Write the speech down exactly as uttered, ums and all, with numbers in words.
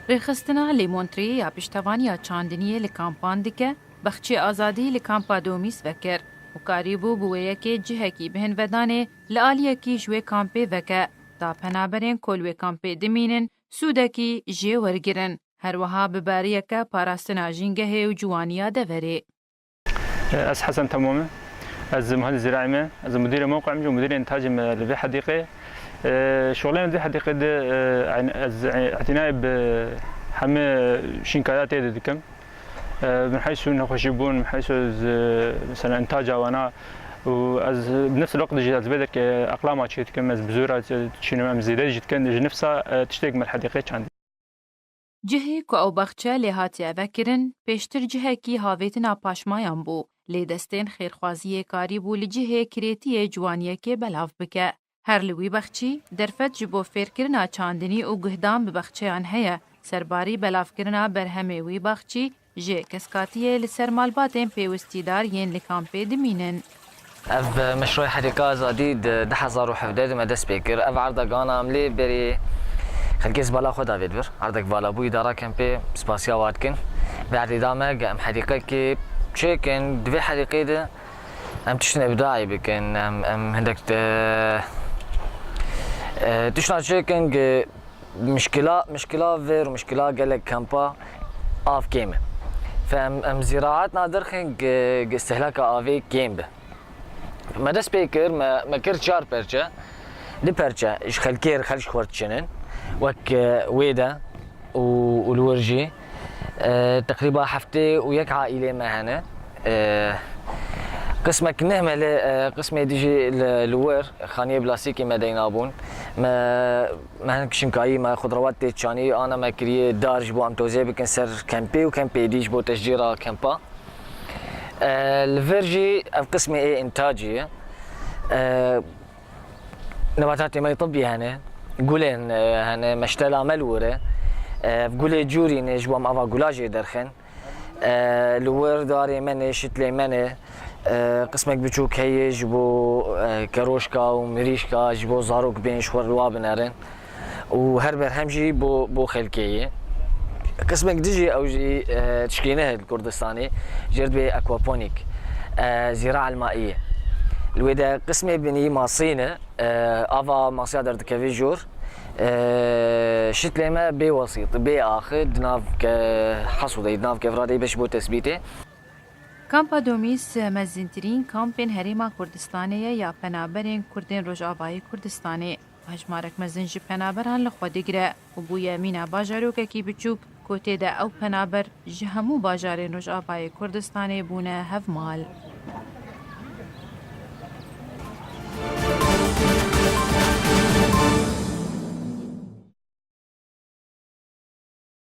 Rêxistina Lê Montrî ya piştevaniya çandiniyê li kampan dike, bexçê azadî li kampa Domîs vekir û karîbû bi wê yekê cihekî bihinvedanê li aliyekî ji wê kampê veke, ta penaberên ku li wê kampê dimînin sûdekî jê wergirin. Her wiha bi bariyeke parastina jîngehê û ciwaniya deverê. Ez Hesen Temom im. Ez muhendis ziraî me. Ez mudirê mewqim jî û mudirê intacê me li vê hedîqê. Şixulê me di vê hedîqê de, ez îtinayê bi hemî şînkaya tê de dikim. Min heysu nexweşî bûn, min heysu ez, mesela intaca wana û ez bi nefs el-waqt jî ez vê derkê eqlama çê dikim, ez bi zora çînim, em zêde jî dikin, ji nefsa tiştê me li hedîqê çandî. Cihê ku ew baxçe lê hatiye vekirin, pêştir cihekî havêtina paşmayan bû, lê destên xêrxwaziyê karîbû li cihê kirêtiyê ciwaniyekê belav bike. Her li wî baxçî, derfet ji bo fêrkirina çandinî û guhdan bi baxçeyan heye. Serbarî belavkirina berhemê wî baxçî, jê keskatiyê li ser malbatên pêwistîdar yên li kampê dimînin. Ev, e, meşrûyê Hedîka Azadî di du hezar û hevdeh de me dest pê kir. Ev erda gana em lê berî xelkê ji bala xwe davêt vir. Erdek vala bû îdara kempê, spasiya wan dikin. Vê erdê da me ge em hedîqekê çêkin, di vê hedîqê de em tiştin îbdaî bikin, em, em hindek, e, e, tiştan çêkin ge Mişkila, mişkila vêr û mişkila gelek kempa av kêm e. Fe em, em zîraetna derxin gi, gi istihlaka avê kêm be. Me dest pê kir, me, me kir çar perçe. Du perçe ji xelkê re, xelk ji xwe re diçinin. Wek, e, wê de û, û li wir jî, e, teqrîba heftê û yek aîlê me hene. E, qismek neh me lê, e, qismê dijî li, li wir xaniyê plastîkî me deyna bûn. Me Me hinek şinkayî, me xudrawat tê çanî, ana me kiriye dar ji bo em tozê bikin ser kempê û kempê dî ji bo teşcîra kempa. E, li vir jî ev qismê ê intacî ye. E, nebatatê me yê tibbî hene, gulên, e, hene, meştela me li wir e. E, ev gulê cûrî ne, ji bo em ava gula jê derxin. E, li wir darê me ne, şitlê me ne, e, qismek biçûk heye ji bo, e, keroşka û mirîşka, ji bo zarok bên ji xwe li wa binerin. Û her berhem jî bo, bo xelkê ye. Qismek dijî ew jî, e, tişkîne li Kurdistanê, jê re dibê aquaponik, e, zîra elmaî ye. Li wê de qismê binî masî ne, E, ava masiya derdikeve jor. E, şitlê me bê wesît, bê axir, di nav ke-, Hesûdeyê, di nav kevradeyê beş bo tesbîtê. Kampa Domîs mezintirîn kampên Herêma Kurdistanê ye ya penaberên Kurdên Rojavayê Kurdistanê. Hejmarek mezin ji penaberan li xwe digire û bûye mîna bajarokekî biçûk ku tê de ew penaber ji hemû bajarên Rojavayê Kurdistanê bûne hevmal.